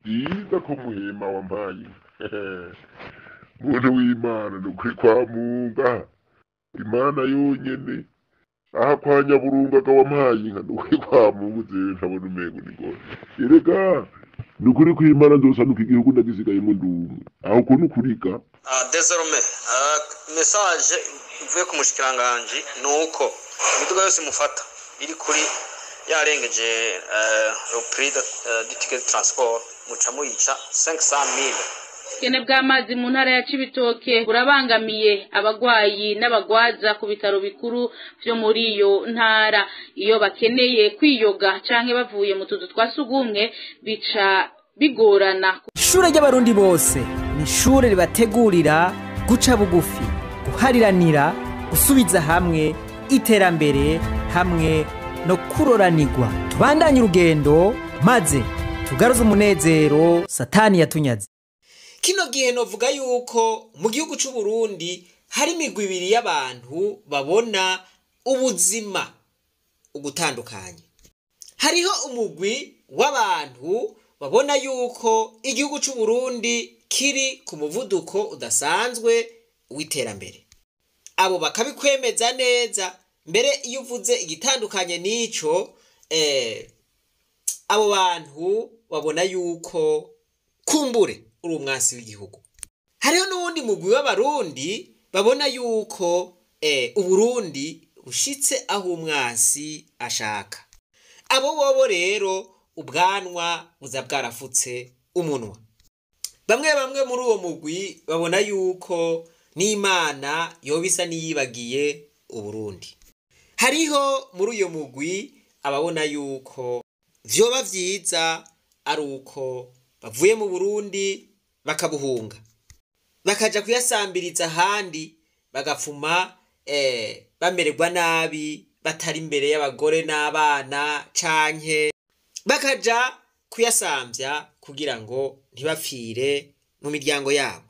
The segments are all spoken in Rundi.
Byiza ko muhema wampaye muntu w'Imana, ni ukuri kwa Munga Imana yonyene aha kwa Nyaburungaga wampaye inka, ni ukuri kwa Mungu jewe ntabona umengo ni ngora. Erega ni ukuri kw'Imana nzosanuka igihugu ndagisigayemo ndumwe, aho ukuntu ukuriga. Désormais message ivuye ku mushikiranganji ni uko imiduga yose mufata iri kuri yarengeje le prix du ticket de transport, muca muyica 500 000. Ubukene bw'amazi mu ntara ya Cibitoke burabangamiye abagwayi n'abagwaza ku bitaro bikuru vyo muri iyo ntara. Iyo bakeneye kwiyoga canke bavuye mu tuzu twa sugumwe, bica bigorana. Ishure ry'Abarundi bose ni ishure ribategurira guca bugufi, guhariranira, gusubiza hamwe, iterambere hamwe no kuroranirwa. Tubandanye urugendo maze tugaruze umunezero Satani yatunyaze. Kino gihe novuga yuko mu gihugu c'u Burundi hari imigwi ibiri y'abantu babona ubuzima ugutandukanye. Hariho umugwi w'abantu babona yuko igihugu c'u Burundi kiri ku muvuduko udasanzwe w'iterambere, abo bakabikwemeza neza. Mbere iyo uvuze igitandukanye n'ico, abo bantu babona yuko kumbure uri umwansi w'igihugu. Hariho n'uwundi mugwi w'Abarundi babona yuko Uburundi bushitse aho umwansi ashaka. Abo bobo rero ubwanwa buza bwarafutse umunwa. Bamwe bamwe muri uwo mugwi babona yuko n'Imana yoba isa niyibagiye Uburundi. Hariho muri uyo mugwi ababona yuko vyoba vyiza ari uko bavuye mu Burundi, bakabuhunga, bakaja kuyasambiriza ahandi, bagapfuma bamererwa nabi batari imbere y'abagore n'abana, canke bakaja kuyasamvya kugira ngo ntibapfire mu miryango yabo.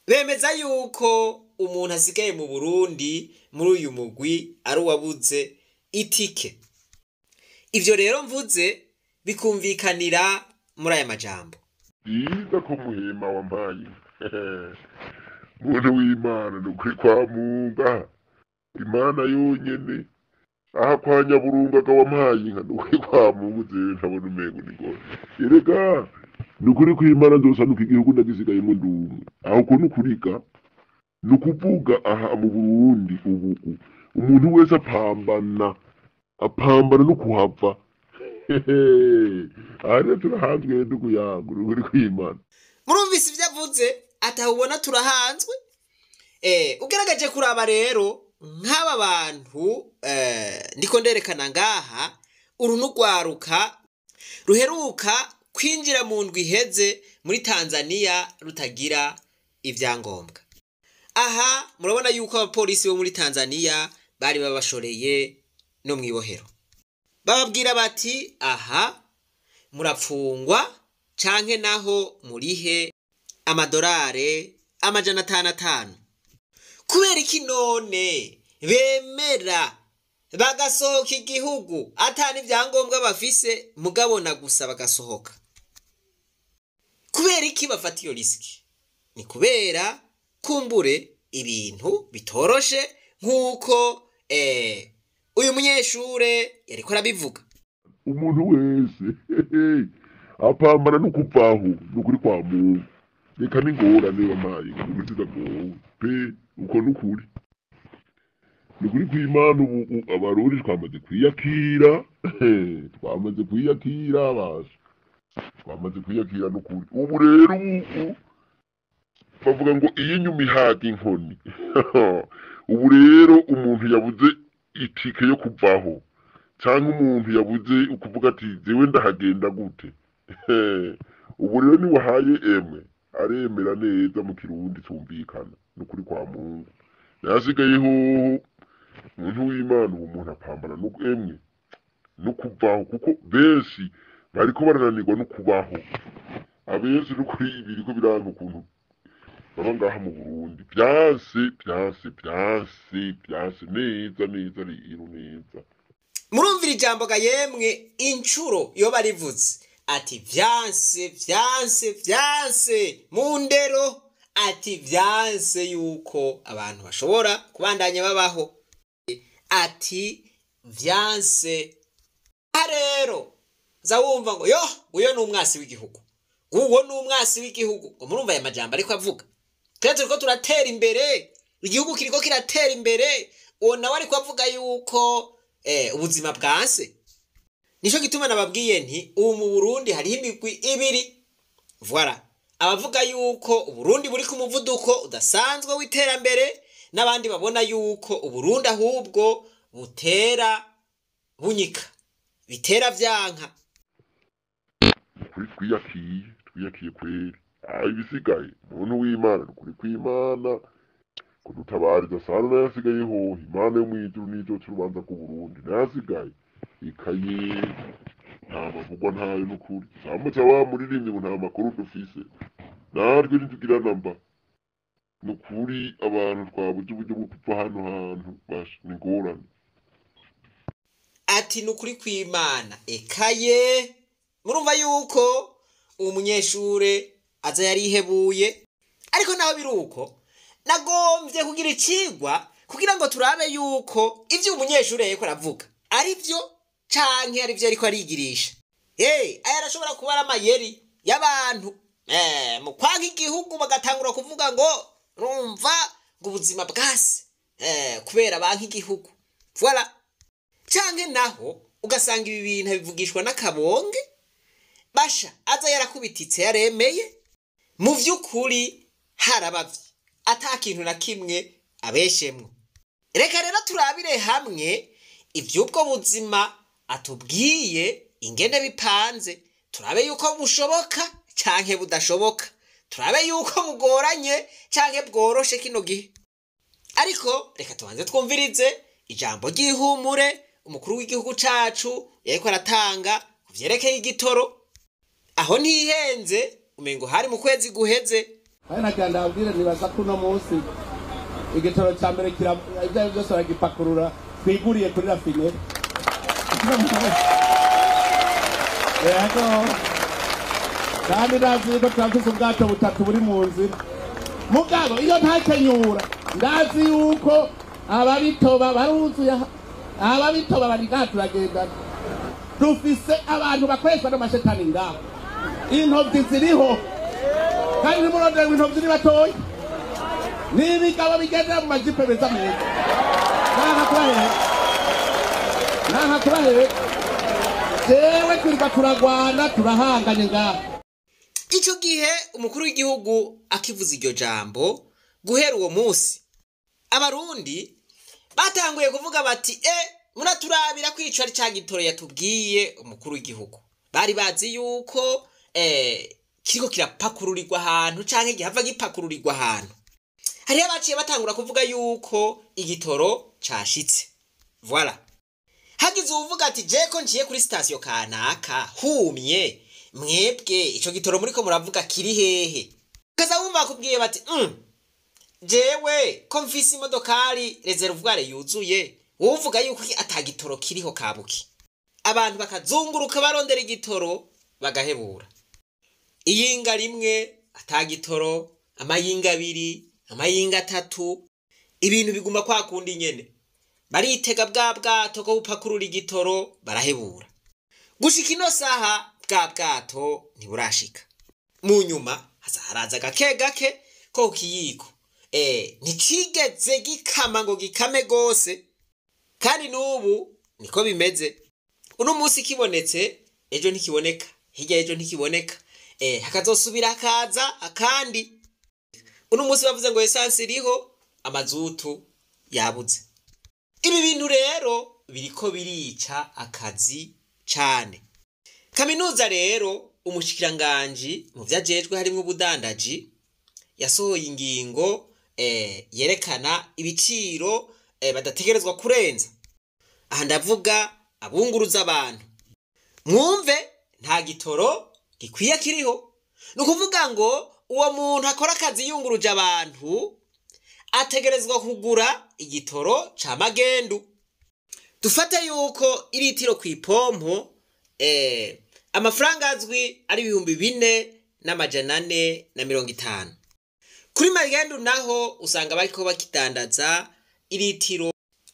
Bemeza yuko umuntu asigaye mu Burundi muri uyu mugwi ari uwabuze itike. Ivyo rero mvuze bikumvikanira muri aya majambo. Byiza ko muhema wampaye muntu w'Imana, ni ukuri kwa Munga Imana yonyene aha kwa Nyaburungaga wampaye inka, ni ukuri kwa Mungu jewe ntabona umengo ni ngora. Erega ni ukuri kw'Imana nzosanuka igihugu ndagisigayemo ndumwe, aho ukuntu ukuriga. Ni ukuvuga aha mu Burundi ubu umuntu wese apambana no kuhava. Aha rero turahanzwe ndugu yangu, ni ukuri kw'Imana. Murumvise ivyo avuze, atahubona turahanzwe. Ugaragaje kuraba rero nk'aba bantu ndiko nderekana ngaha, uru n'urwaruka ruheruka kwinjira mu ndwi iheze muri Tanzania rutagira ivyangombwa. Aha murabona yuko abapolisi bo muri Tanzania bari babashoreye no mw'ibohero, bababwira bati: "Aha murapfungwa canke naho murihe amadorare 500." Kubera iki none bemera bagasohoka igihugu ata n'ivyangombwa bafise, mugabona gusa bagasohoka? Kubera iki bafata iyo risque? Ni kubera kumbure ibintu bitoroshe, nk'uko uyu munyeshure yariko arabivuga. Umuntu wese apambana no kuvaho, ni ukuri kwa Mungu. Reka n'ingorane wampaye ngo pe, uko n'ukuri, ni ukuri kw'Imana. Ubu Abarundi twamaze kwiyakira, twamaze kwiyakira basha, twamaze kwiyakira n'ukuri. Ubu rero ubu bavuga ngo iyo inyuma ihaga inkoni. Ubu rero umuntu yabuze itike yo kuvaho, cyangwa umuntu yabuze ukuvuga ati: "Jewe ndahagenda gute?" Ubu rero niwahaye emwe aremera neza mu Kirundi tumvikana, n'ukuri kwa Mungu. Yasigaye hoho umuntu w'Imana, uwo muntu apambana no emwe no kuvaho, kuko benshi bariko barananirwa no kubaho. Abenshi n'ukuri biriko biranga ukuntu baba ngaha mu Burundi. Vyanse, vyanse, vyanse, vyanse neza neza rero neza. Murumvira ijambo ga yemwe, incuro iyo barivuze. Ati vyanse vyanse vyanse mu ndero, ati vyanse yuko abantu bashobora kubandanya babaho, ati vyanse. Aha rero za wumva ngo yo uyo ni umwasi w'igihugu, uwo ni umwasi w'igihugu. Ngo murumva aya majambo ariko avuga, twe turiko turatera imbere, igihugu kiriko kiratera imbere, uwo nawe ariko avuga yuko ubuzima bwanse. Nico gituma nababwiye nti ubu mu Burundi hariho imigwi ibiri. Voilà, abavuga yuko Uburundi buri ku muvuduko udasanzwe w'iterambere, n'abandi babona yuko Uburundi ahubwo butera bunyika, bitera vyanka. Ukuri twiyakiye, twiyakiye kweri. Ibisigaye muntu w'Imana, nukuri kw'Imana kudutabariza sana nayasigaye hoho. Imana yo mw'ijuru nizoca urubanza rw'Uburundi, nayasigaye ikaye nta mavugwa ntayo nukuri. Samuca wa muririmbyi ngo nta makuru dufise, natwe ntitugira namba. Nukuri abantu twabuze uburyo bwo kuva hano hantu, basha ni ingorane. Ati nukuri kw'Imana ekaye. Murumva yuko uwo munyeshure aza yarihebuye, ariko naho biruko nagombye kugira icigwa kugira ngo turabe yuko ivyo umunyeshure yariko aravuga ari vyo canke ari vyo ariko arigirisha. Aya arashobora kuba ari amayeri y'abantu mu kwanka igihugu, bagatangura kuvuga ngo rumva ngo ubuzima bwase kubera banka igihugu. Voilà. Canke naho ugasanga ibi bintu bivugishwa n'akabonge, basha aza yarakubititse yaremeye, mu vy'ukuri harabavye ata kintu na kimwe abeshemwo. Reka rero turabire hamwe ivy'ubwo buzima atubwiye ingene bipanze, turabe yuko bushoboka canke budashoboka, turabe yuko bugoranye canke bworoshe kino gihe. Ariko reka tubanze twumvirize ijambo ry'ihumure umukuru w'igihugu cacu yariko aratanga ku vyerekeye igitoro. Aho ntihenze, umengo hari mu kwezi guheze. Kandi nagira ndababwire, nibaza ko uno munsi igitoro ca mbere ivyo ari vyose baragipakurura, twiguriye kuri raffinerie. Yego, kandi ndazi yuko turafise ubwato butatu buri mu nzira, mugabo iyo ntakenyura ndazi yuko ababitoba baruzuye aha, ababitoba bari ngaha, turagendana. Dufise abantu bakoreshwa n'amashetani ngaha, intovyi ziriho, kandi nimurondera ngo intovyi ni batoya, n'ibigabo bigendera mu majipe meza meza. Nanka kubahehe, nanka kubahehe, jewe twirirwa turagwana, turahanganye ngaha. Ico gihe umukuru w'igihugu akivuza iryo jambo, guhera uwo munsi abarundi batanguye kuvuga bati muraturabira ko ico ari ca gitoro yatubwiye umukuru w'igihugu. Bari bazi yuko kiriko kirapakururirwa ahantu canke gihava gipakururirwa ahantu. Hariho abaciye batangura kuvuga yuko igitoro cashitse. Voilà. Hagize uwuvuga ati je ko nciye kuri sitasiyo kanaka humye, mwebwe ico gitoro muriko muravuga kiri hehe? Kaza wumva bakubwiye bati jewe ko mfise imodokari réservoir yuzuye, wowe yuko ata gitoro kiriho kabuki. Abantu bakazunguruka barondera igitoro bagahebura. Iyinga rimwe ata gitoro, amayinga abiri, amayinga atatu, ibintu biguma kwa kundi nyene. Baritega bwa bwato ko bupakurura igitoro barahebura. Gushika ino saha bwa bwato ntiburashika. Mu nyuma haza haraza gake gake ko kiyiko. Nticigeze gikama ngo gikame gose, kandi n'ubu niko bimeze. Uno munsi kibonetse, ejo ntikiboneka, hirya ejo ntikiboneka, hakazosubira hakaza akandi. Uno munsi bavuze ngo essence iriho, amazutu yabuze. Ibi bintu rero biriko birica akazi cane. Kaminuza rero umushikiranganji mu vyajejwe harimwo ubudandaji yasohoye ingingo yerekana ibiciro badategerezwa kurenza. Aha ndavuga abunguruza abantu. Mwumve, nta gitoro gikwiye kiriho. Ni ukuvuga ngo uwo muntu akora akazi yunguruje abantu ategerezwa kugura igitoro ca magendu. Dufate yuko iritiro kw'ipompo Amafaranga azwi ari 4450. Kuri magendu naho usanga bariko bakidandaza iritiro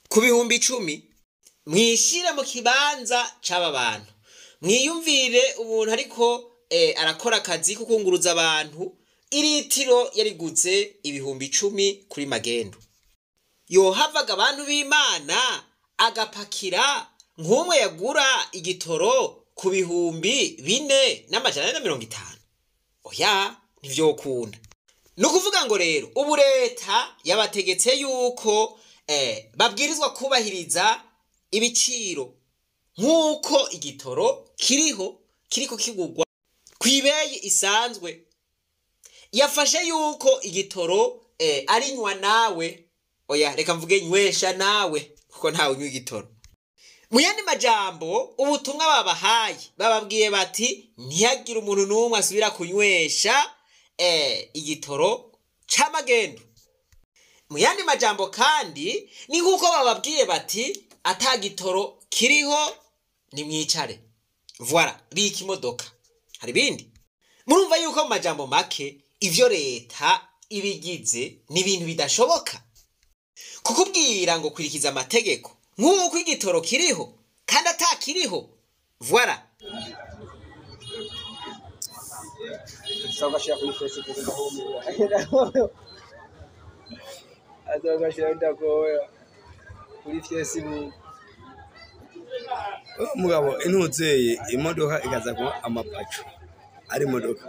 ku 10,000. Mwishire mu kibanza c'aba bantu, mwiyumvire umuntu ariko arakora akazi ko kunguruza abantu, iritiro yariguze 10,000 kuri magendu. Yohavaga abantu b'Imana agapakira nk'umwe yagura igitoro ku 4450. Oya, ntivyokunda. Ni ukuvuga ngo rero ubu leta yabategetse yuko babwirizwa kubahiriza ibiciro nk'uko igitoro kiriho kiriko kigurwa kw'ibeyi isanzwe. Yafashe yuko igitoro ari nywa nawe, oya reka mvuge nywesha nawe, kuko ntawe unywa igitoro. Mu yandi majambo, ubutumwa babahaye bababwiye bati ntihagire umuntu n'umwe asubira kunywesha igitoro c'amagendo. Mu yandi majambo kandi ni nk'uko bababwiye bati ata gitoro kiriho nimwicare, voilà, bika imodoka. Hari ibindi murumva yuko mu majambo make ivyo leta ibigize ni ibintu bidashoboka. Kukubwira ngo kurikiza amategeko nk'uko igitoro kiriho kandi atakiriho, voilà. Mugabo intuzeye imodoka ikaza kuba amapacu ari imodoka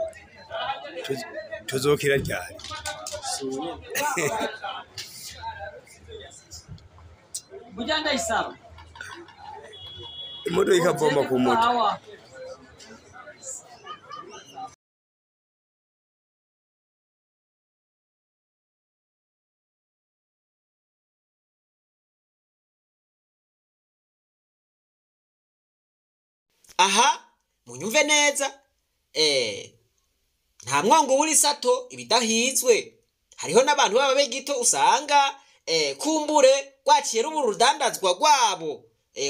tuzokira ryari? Imodoka ikavoma ku moto. Aha munyumve neza, nta mwongo wuri sato ibidahizwe. Hariho n'abantu baba begito usanga kumbure rwaciye rubura urudandazwa rwabo,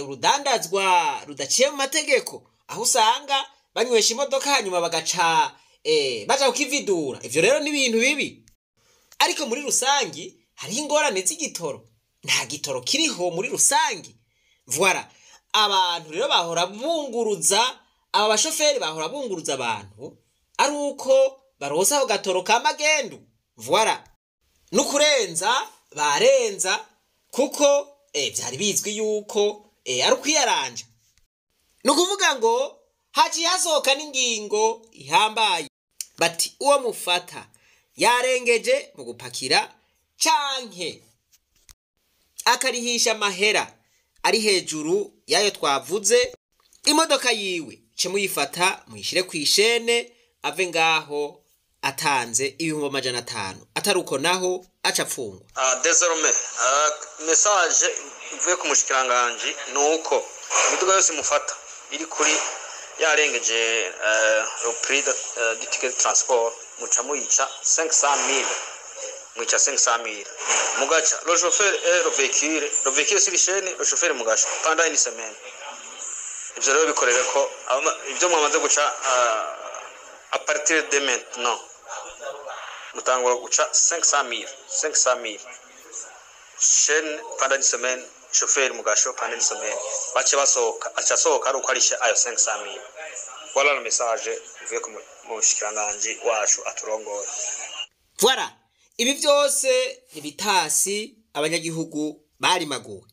urudandazwa rudaciye mu mategeko, aho usanga banywesha imodoka hanyuma bagaca baja kukividura. Ivyo rero ni ibintu bibi, ariko muri rusangi hariho ingorane z'igitoro. Nta gitoro kiriho muri rusangi, voilà. Abantu rero bahora bunguruza, aba bashoferi bahora bunguruza abantu ari uko barosa aho gatoro ka magendu, voilà. Nukurenza barenza, kuko byari bizwi yuko ari ukwiyaranja. Nukuvuga ngo haciye hasohoka n'ingingo ihambaye bati uwo mufata yarengeje mu gupakira canke akarihisha amahera ari hejuru yayo twavuze, imodoka yiwe ce muyifata muyishire kw'ishene ave ngaho atanze 500,000, atari uko naho aca apfungwa. Désormais message ivuye ku mushikiranganji nuko imiduga yose mufata iri kuri yarengeje le prix du ticket de transport, muca muyica 500,000, mwica 500,000 mugaca le chauffeur et le véhicule, le véhicule sur chaîne, le chauffeur mugaca pendant une semaine. Ivyo rero bikorere ko ivyo mwamaze guca à partir de maintenant mutangura guca 500,000, 500,000 chaîne pendant une semaine, chauffeur mugasho pendant une semaine, bace basohoka, aca sohoka ari uko arishe ayo 500,000. Voilà le message ivuye ku mushikiranganji wacu aturongoye. Voilà, ibi vyose ni bitasi abanyagihugu barimaguwe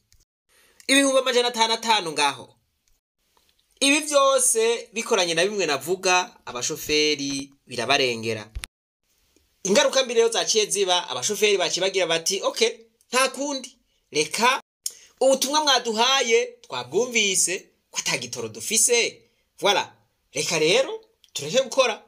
505,000 ngaho. Ibi vyose bikoranye na bimwe navuga, abashoferi birabarengera. Ingaruka mbi rero zaciye ziba, abashoferi baciye bagira bati okay, nta kundi, reka ubutumwa mwaduhaye twabwumvise ko ata gitoro dufise, voilà, reka rero tureke gukora.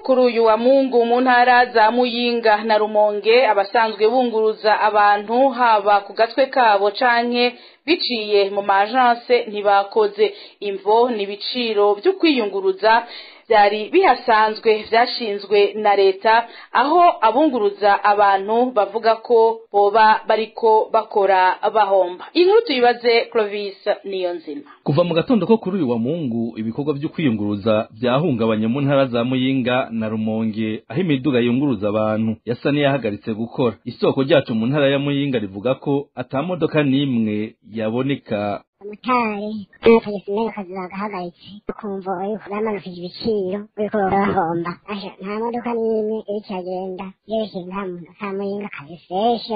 Kuri uyu wa Mungu mu ntara za Muyinga na Rumonge abasanzwe bunguruza abantu haba ku gatwe kabo canke biciye mu ma agence ntibakoze. Imvo ni ibiciro byo kwiyunguruza vyari bihasanzwe vyashinzwe na leta, aho abunguruza abantu bavuga ko boba bariko bakora bahomba. Inkuru tuyibaze Clovis Niyonzima. Kuva mu gatondo ko kuri uyu wa Mungu, ibikorwa byo kwiyunguruza byahungabanye mu ntara za Muyinga na Rumonge, aho imiduga yunguruza abantu yasa n'iyahagaritse gukora. Isoko ryacu mu ntara ya Muyinga rivuga ko ata modoka n'imwe yaboneka. Abamotari n'abatagisi akazi bagahagaritse, ukumva yuko bamanukije ibiciro yuko bahomba. Nta modoka n'imwe iriko iragenda yerekeye nta Muyinga. Akazi fresh,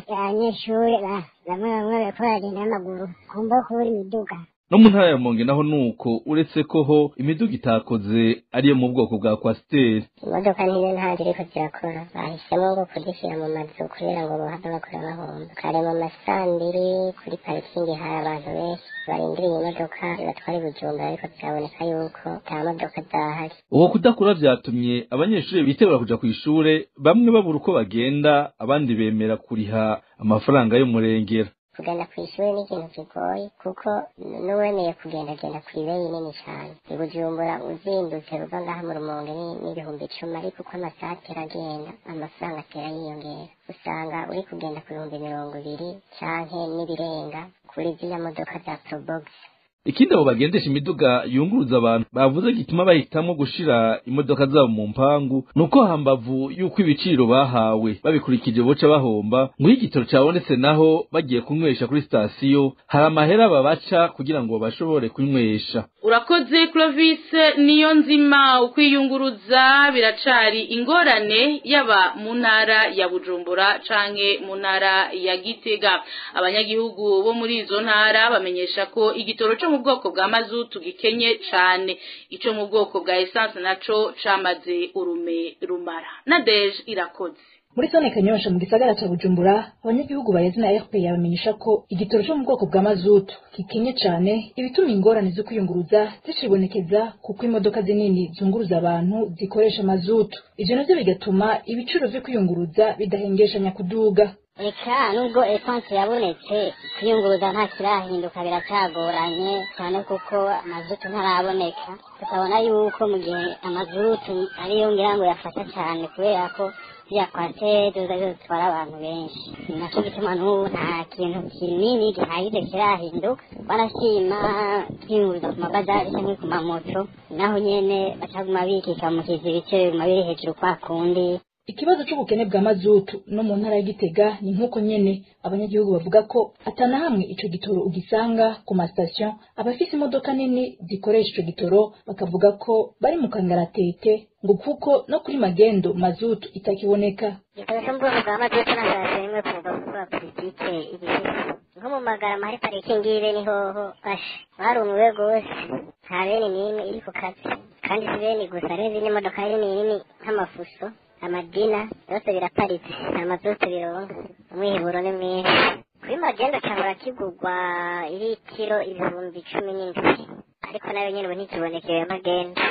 abanyeshuri bamwe bamwe bariko baragenda n'amaguru kumva kubura imiduga. No mu ntara ya Rumonge naho nuko, uretse ko ho imiduga itakoze ariyo mu bwoko bwa Coaster. Imodoka niyo nta ziriko zirakora, bahisemo ngo kuzishyira mu mazu kubera ngo bohava bakora bahomba. Kare mu masambiri kuri parikingi hari abantu benshi barindiriye imodoka batwara i Bujumbura, ariko biraboneka yuko nta modoka zahari. Uko kudakura vyatumye abanyeshuri bitegura kuja kw'ishure bamwe babura uko bagenda, abandi bemera kuriha amafaranga y'umurengera. Kugenda kw'ishure ni ikintu kigoye, kuko n'uwemeye kugendagenda kw'ibeyi nini cane. I Bujumbura uzindutse uva ngaha mu Rumonge n'10,000, ariko uko amasaha atera agenda amafaranga atera yiyongera, usanga uri kugenda ku 20,000 canke n'ibirenga kuri ziriya modoka za Probox. Ikindi abo bagendesha imiduga yunguruza abantu bavuze gituma bahitamwo gushira imodoka zabo mu mpangu, nuko hambavu yuko ibiciro bahawe babikurikije boca bahomba, ngo igitoro cabonetse naho bagiye kunywesha kuri sitasiyo hari amahera babaca kugira ngo bashobore kunywesha. Urakoze Clovis Niyonzima. Ukwiyunguruza biracari ingorane yaba mu ntara ya Bujumbura canke mu ntara ya Gitega. Abanyagihugu bo muri izo ntara bamenyesha ko igitoro cyo mu bwoko bwa mazutu gikenye cane, ico mu bwoko bwa essence naco camaze urume rumara. Nadege irakoze. Muri zone Kanyosha mu gisagara ca Bujumbura, abanyagihugu bayezi na RP yabamenyesha ko igitoro cyo mu bwoko bwa mazutu kikenye cane, ibituma ingorane zo kwiyunguruza zicibonekeza, kuko imodoka zinini zunguruza abantu zikoresha mazutu. Ivyo navyo bigatuma ibiciro vyo kwiyunguruza bidahengeshanya kuduga. Eka nubwo essence yabonetse, kwiyunguruza nta kirahinduka, biracagoranye cyane kuko amazutu ntaraboneka. Tukabona yuko mu gihe amazutu ariyo ngira ngo yafasha cyane, kubera ko ziriya Coaster zitwara abantu benshi, ni nacyo gituma n'ubu nta kintu kinini gihagije kirahinduka. Barashima kwiyunguruza ku mabajaji cyangwa ku mamoto, naho nyene bacaguma bikika mu kizi, ibiciro biguma biri hejuru kwa kundi. Ikibazo c'ubukene bwa mazutu no mu ntara ya Gitega ni nkuko nyene. Abanyagihugu bavuga ko atana hamwe ico gitoro ugisanga ku mastation. Abafise imodoka nini zikoresha ico gitoro bakavuga ko bari mu kangaratete, ngo kuko no kuri magendo mazutu itakiboneka. Igitoro cyo mu bwoko bwa mazutu na sitasiyo imwe kuva gukora politike igifise nko mu Magarama hari parikingi y'ibeni, hoho basha barumiwe rwose, nta beni n'imwe iri ku kazi. Kandi si beni gusa, hariho izindi modoka nini nini nk'amafuso, amadina, byose biraparitse, nta mazutu bironka. Umwiheburo ni mwinshi. Kuri magendo cyahora kigurwa iritiro 17,000, ariko nayo nyene ubu ntikibonekeye magendo.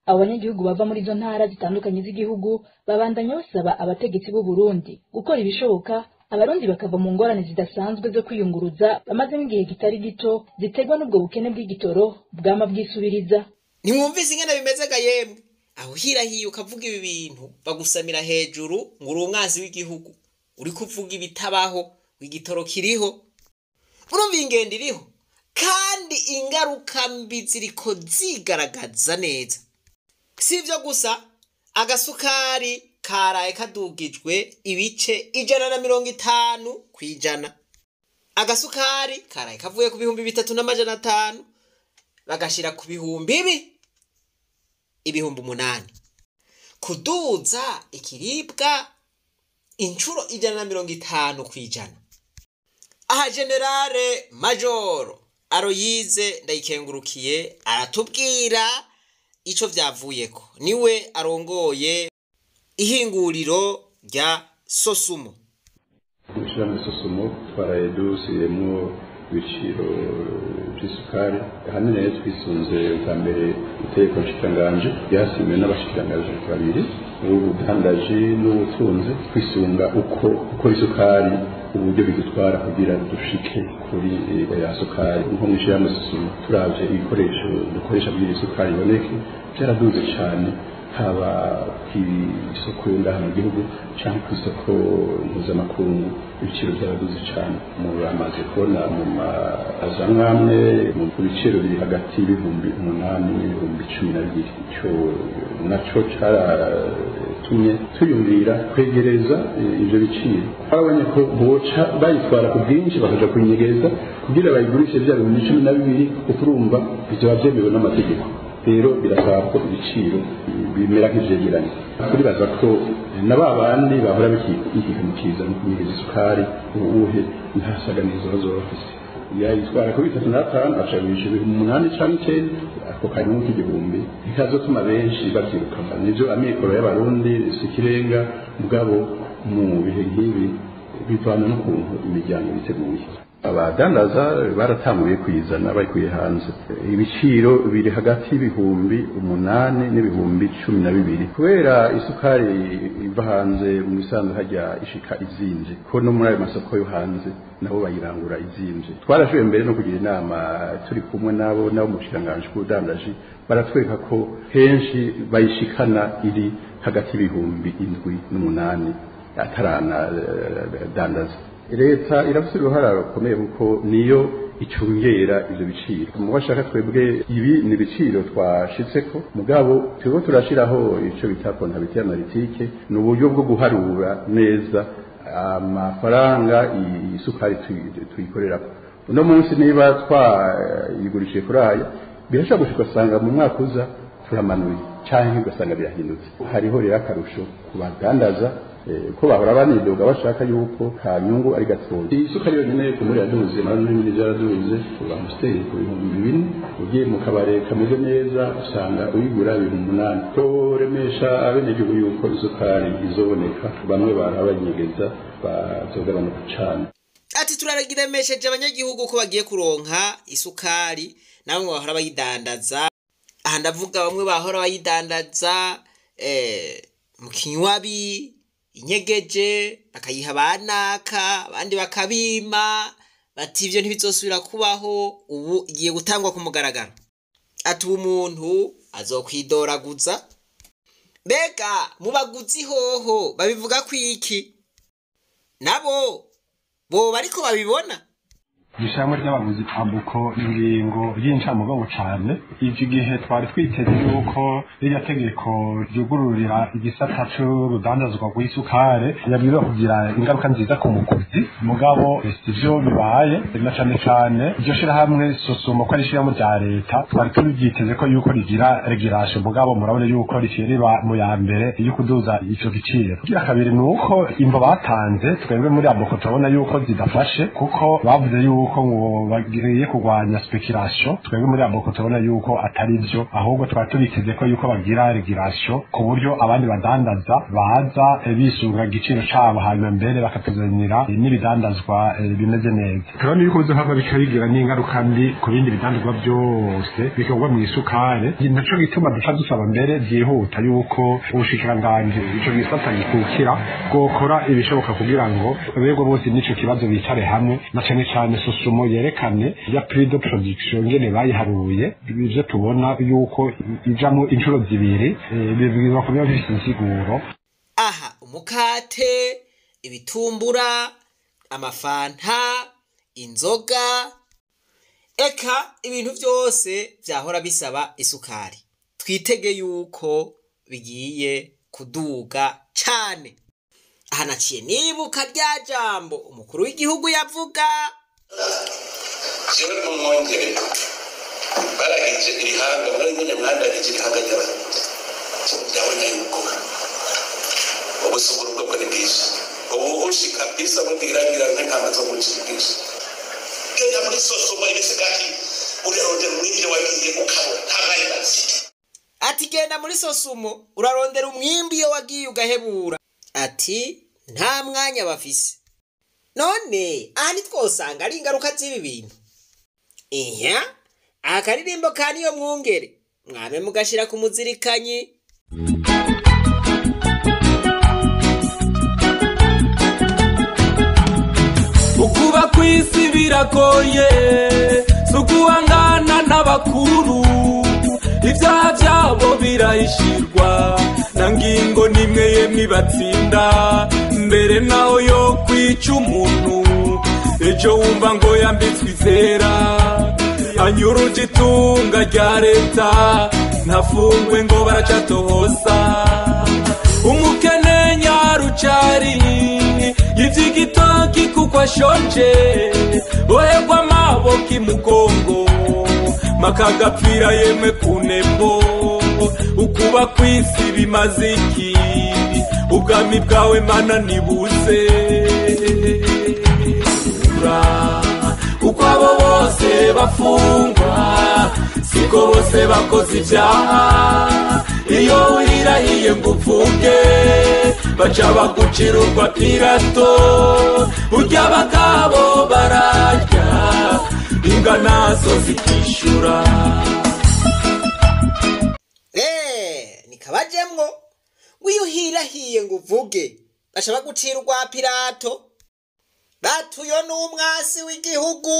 Abo banyagihugu bava muri izo ntara zitandukanye z'igihugu babandanya basaba abategetsi b'u Burundi gukora ibishoboka abarundi bakava mu ngorane zidasanzwe zo kwiyunguruza bamazemo igihe kitari gito, ziterwa n'ubwo bukene bw'igitoro bwama bwisubiriza. Ntimwumvise ingene bimeze ga yemwe? Aho uhirahiye ukavuga ibi bintu bagusamira hejuru ngo uri umwansi w'igihugu, uri kuvuga ibitabaho, igitoro kiriho. Urumva ingendo iriho, kandi ingaruka mbi ziriko zigaragaza neza. Si ibyo gusa, agasukari karaye kadugijwe 150%. Agasukari karaye kavuye ku 3,500 bagashira ku 8,000. Kuduza ikiribwa inshuro 150%. Aha Generale Majoro Aloyize Ndayikengurukiye aratubwira ico vyavuyeko. Niwe arongoye ihinguriro rya Sosumo. Ishirahamwe Sosumo twaraye dusubiyemwo ibiciro by'isukari. Ahanini rero twisunze bwa mbere itegeko nshikiranganji ryasinywe n'abashikiranganji babiri, ubudandaji n'ubutunzi, twisunga uko gukora isukari uburyo bidutwara kugira dushike kuri ya sukari. Nko mw'ishirahamwe Sosumo turavye ibikoresho dukoresha kugira isukari iboneke byaraduze cane, haba kw'isoko yo ngaha mu gihugu canke kw'isoko mpuzamakungu, ibiciro byaraduze cane. Muramaze kubona mu mazu amwe mu biciro biri hagati y'8,000 n'ibihumbi 12. Ico naco caratumye tuyumvira kwegereza ivyo biciro. Twabonye ko boca bayitwara ku bwinshi bakaja kuyinyegeza kugira bayigurishe vya 12,000, kuko urumva bizoba vyemewe n'amategeko. Rero birasaba ko ibiciro bimera nk'ivyegeranye. Turibaza ko na ba bandi bahora bikikamukiza no kunyegeza isukari ubuhe ntasaganizo bazoba bafise. Yayitwara kuri 35 acagurisha 8,000 canke 9, ako kanyungu k'igihumbi ntikazotuma benshi bavyiruka. Nivyo, amikoro y'Abarundi si ikirenga, mugabo mu bihe nk'ibi bivana n'ukuntu imiryango biteguye. Abadandaza baratanguye kuyizana bayikuye hanze, ibiciro biri hagati y'8,000 n'ibihumbi 12, kubera isukari iva hanze mu bisanzwe hajya ishika izimvye, ko no muri ayo masoko yo hanze nabo bayirangura izimvye. Twarashoboye mbere no kugira inama turi kumwe nabo nabo mu bushikiranganji bw'ubudandaji, baratwereka ko henshi bayishikana iri hagati y'7,000 n'8,000 atarana dandaza. Leta irafise uruhara rukomeye kuko niyo icungera ivyo biciro. Mu bashaka twebwe ibi ni ibiciro twashitseko, mugabo turiko turashiraho ico bita comptabilité analytique, ni uburyo bwo guharura neza amafaranga isukari tuyikorerako. Uno munsi niba twayigurishije kuri aya, birashobora gushika ugasanga mu mwaka uza turamanuye canke ugasanga birahindutse. Hariho rero akarusho ku badandaza ko bahora banidoga bashaka yuko kanyungu ari gatoya. Isukari yonyine ku muri yaduze, n'ibindi byaraduze. Amstel ku 4,000, ugiye mu kabare kameze neza usanga uyigura 8,000. Turemesha abenegihugu yuko isukari izoboneka, bamwe barabanyegeza bazogabanuka cane. Ati turaremesheje abanyagihugu ko bagiye kuronka isukari, namwe bahora bayidandaza. Aha ndavuga bamwe bahora bayidandaza mu kinywabi inyegeje, bakayiha banaka, abandi bakabima, bati ivyo ntibizosubira kubaho, ubu igiye gutangwa ku mugaragaro. Ati ubu umuntu azokwidoraguza. Mbega mu baguzi hoho babivuga kwiki? Nabo boba ariko babibona. Ishirahamwe ry'abaguzi Abuko, ingingo y'incamugongo cane. Ivyo gihe twari twiteze yuko rirya tegeko ryugururira igisata c'urudandazwa rw'isukari yabwirizwa kugira ingaruka nziza ku muguzi, mugabo sivyo bibaye. Na cane cane iryo shirahamwe Sosumo, ko ari ishirahamwe rya leta, twari turyiteze ko yuko rigira régulation, mugabo murabona yuko riciye riba mu ya mbere yo kuduza ico giciro. Kugira kabiri ni uko imvo batanze, twebwe muri Abuko turabona yuko zidafashe, kuko bavuze yuko ngo bagiye kurwanya spéculation. Twebwe muri Abuko tubona yuko atari byo, ahubwo twari tubiteze ko yuko bagira régulation ku buryo abandi badandaza baza bisunga igiciro cabo, hanyuma mbere bakatuzanira n'ibidandazwa bimeze neza. Turabona yuko bizohava bikabigira n'ingaruka mbi ku bindi bidandazwa byose bikorwa mu isukari. Naco gituma duca dusaba mbere byihuta yuko ubushikiranganji ico gisata gikukira bwokora ibishoboka kugira ngo abegwa bose n'ico kibazo bicare hamwe, na cane cane Sosumo yerekane ya prix de production ngene bayiharuye. Ivyo tubona yuko ijamo inshuro zibiri bibwirizwa kuba bifise insiguro. Aha umukate, ibitumbura, amafanta, inzoga, eka ibintu byose vyahora bisaba isukari, twitege yuko bigiye kuduga cane. Aha naciye nibuka rya jambo umukuru w'igihugu yavuga. Jewe mwongere baragije irihanga muri nyine, mwandagije irihanga ry'Abarundi. Ndabona yuko ubusuguru bwo ni bwinshi ubu ushika kabisa mubwiragira nk'intama zo muci bwinshi. Genda muri Sosumo, ibisigati urarondera umwimbi wagiye ukabura, nta mwanya bafite. Ati genda muri Sosumo urarondera umwimbi iyo wagiye ugahebura, ati nta mwanya bafise. None aha ntitwosanga ari ingaruka z'ibi bintu? Iya, akaririmbo ka Niyo Mwungere mwame mugashira ku muzirikanyi. biragoye, suguhangana n'abakuru, ibyaha byabo birahishirwa, na ngingo nimwe yemwe ibatsinda, mbere naho yo kwica umuntu, ejo wumva ngo yambitswe izera, anyuruje itunga rya leta, ntafungwe ngo baracatohosa, umukene nyarucari, yivye igitoki kuko ashonje, boherwa amaboko imugongo, makagapfira yemwe ku nembo, ukuba kw'isi bimaze iki, ubwami bwawe mana nibuze, uko abo bose bafungwa, siko bose bakoze ibyaha, iyo uhirahiye ngo upfuke, baca bagucira urwa Pilato, urya abagabo bararya, imbwa nazo zikishura. Nikabajemwo ngo iyo uhirahiye ngo uvuge, baca bagucira urwa Pilato, batuyo n'umwasi w'igihugu,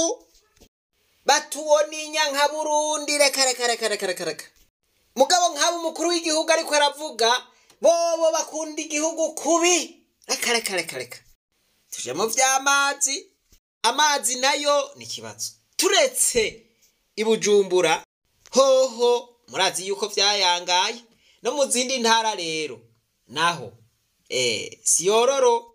batuwo n'inyankaburundi, reka reka reka reka reka reka. Mugabo nk'abo umukuru w'igihugu ariko aravuga, bobo bakunda igihugu kubi, reka reka reka reka. Tuje mu vy'amazi, amazi nayo ni ikibazo. Turetse i Bujumbura, hoho murazi yuko vyayangaye, no mu zindi ntara rero naho siyororo.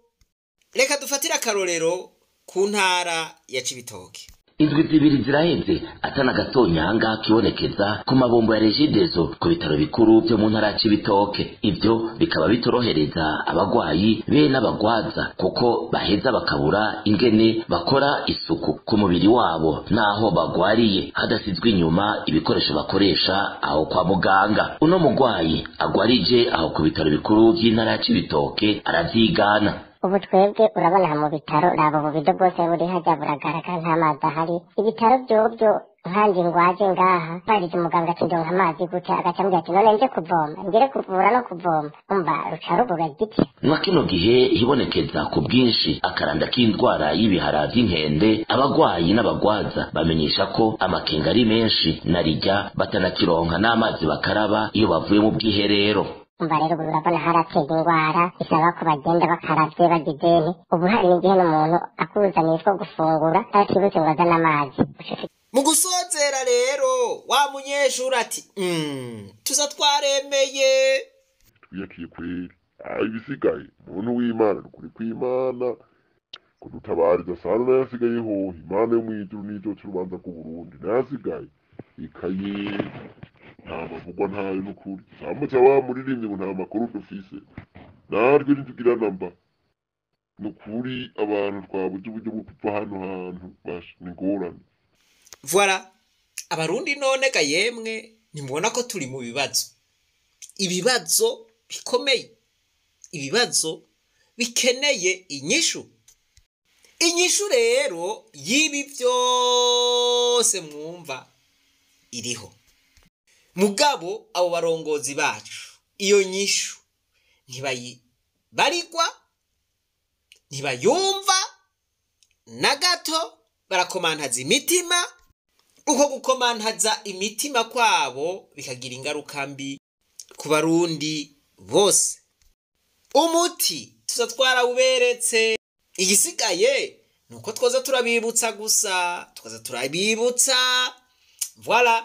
Reka dufatire akarorero ku ntara ya Cibitoke. Indwi zibiri ziraheze atana gatonyanga kibonekeza ku mabombo ya Regideso ku bitaro bikuru byo mu ntara ya Cibitoke. Ivyo bikaba bitorohereza abagwayi be n'abagwaza, kuko baheza bakabura ingene bakora isuku ku mubiri wabo naho bagwariye, hadasizwe inyuma ibikoresho bakoresha aho kwa muganga. Uno mugwayi agwarije aho ku bitaro bikuru by'intara ya Cibitoke aravyigana. Ubu twebwe urabona mu bitaro, raba ububido bwose buri hajya buragaragara, nta mazi ahari. Ibitaro byobyo nkanjye ngwaje ngaha, barije umuganga ati ndonka amazi gutya, agaca ambwira ati none nje kuvoma, ngere kuvura no kuvoma, umva ruca rubuga igiti. Mwa kino gihe hibonekeza ku bwinshi akaranda k'indwara y'ibihara vy'inkende, abagwayi n'abagwaza bamenyesha ko amakenga ari menshi, narirya batanakironka n'amazi bakaraba iyo bavuye mu bwiherero. Umva rero ubu urabona harateye indwara isaba ko bagenda bakaravye bagideni. Ubu hari n'igihe n'umuntu akuzaniye two gufungura atibutse ngo azane amazi. Mu gusozera rero wa munyeshuri ati tuza twaremeye twiyakiye kweri, ibisigaye umuntu w'Imana nukuri kw'Imana kudutabariza sana nayasigaye hoho, Imana yo mw'ijuru nizoca urubanza rw'Uburundi nayasigaye ikaye nta mavugwa ntayo nukuri, samutse wa muririmbyi ngo nta makuru dufise, natwe ntitugira namba nukuri, abantu twabuze uburyo bwo kuva hano hantu basha ni ingorane. Voilà, abarundi none ga yemwe ntimubona ko turi mu bibazo, ibibazo bikomeye, ibibazo bikeneye inyishu. Inyishu rero y'ibi byose mwumva iriho. Mugabo abo barongozi bacu iyo nyishu ntibayibarigwa, ntibayumva na gato, barakomantaza imitima. Uko gukomantaza imitima kwabo bikagira ingaruka mbi ku barundi bose. Umuti tuza twarawuberetse, igisigaye nuko twoza turabibutsa gusa, tukaza turabibutsa voilà.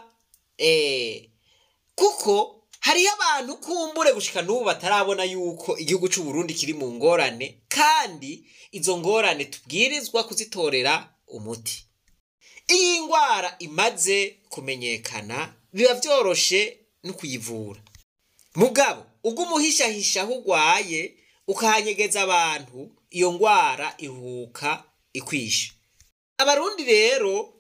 Kuko hariho abantu kumbure gushika n'ubu batarabona yuko igihugu c'u Burundi kiri mu ngorane, kandi izo ngorane tubwirizwa kuzitorera umuti. Iyi ngwara imaze kumenyekana biba vyoroshe no kuyivura. Mugabo ugumuhishahisha aho ugwaye ukahanyegeza abantu, iyo ngwara ihuka ikwisha. Abarundi rero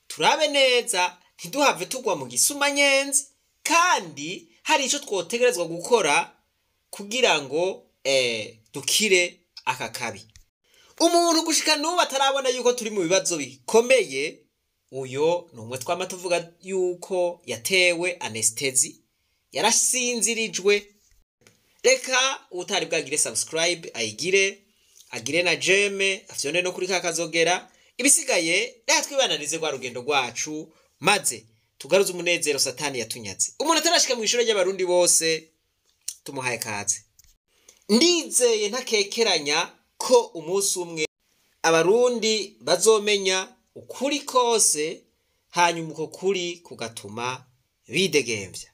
turabe neza ntiduhave tugwa mu gisumanyenzi, kandi hari ico twotegerezwa gukora kugira ngo dukire aka kabi. Umuntu gushika n'ubu atarabona yuko turi mu bibazo bikomeye, uyo ni umwe twama tuvuga yuko yatewe anestesi, yarasinzirijwe. Reka utari bwagire subscribe ayigire, agire na jeme, afyonde no kuri kakazogera. Ibisigaye reka twibananize rwa rugendo rwacu, maze tugaruze umunezero Satani yatunyaze. Umuntu atarashika mu ishuri ry'Abarundi bose tumuhaye kaze. Ndizeye ntakekeranya ko umunsi umwe Abarundi bazomenya ukuri kose, hanyuma uko kuri kugatuma bidegemvya.